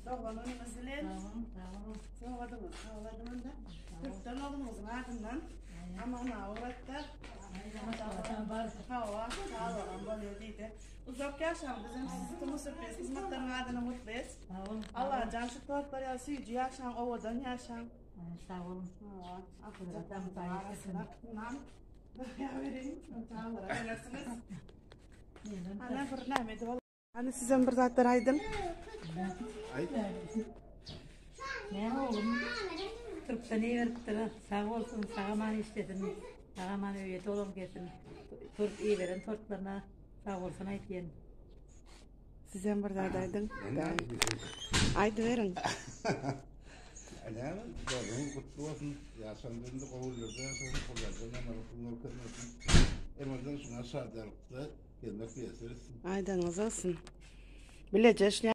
Doglan günüňiz bilen. Sowgadyňyzy kabul ediň-de. Türkden ogluňyzyň adyndan Aman aga ugratdy. Hawa, sag bolan bolýar diýdi. Uzak ýaşaň, bizem sizi Tumu sürpriz hyzmatlaryň adyndan gutlaýas. Allajan şu tortlar ýaly süýji ýaşaň, owadan ýaşaň. Sag boluň. Hawa, arasynda bereýin. Çagalara berersiňiz. Ana bir näme edip Hany sizem bir zatlar aýdyň. Aýt. Näme oglum? Türkden iberipdir. Sag bolsun, sag aman işlesin. Sag aman öýe dolan gelsin. Tort iberen tortlaryna sag bolsun aýtýan. Sizem bir zat aýdyň. Aýdyberiň. Näme? Doganyň gutly bolsun. Ýaşan günde gowy günlerde ýaşasyn. Hudaýdan ýamanlyk görkezmesin. Emirden şuňa şadyýanlykda Gezmek miýesser etsin. Aýdanyňyz bolsun. Bileje şlýa.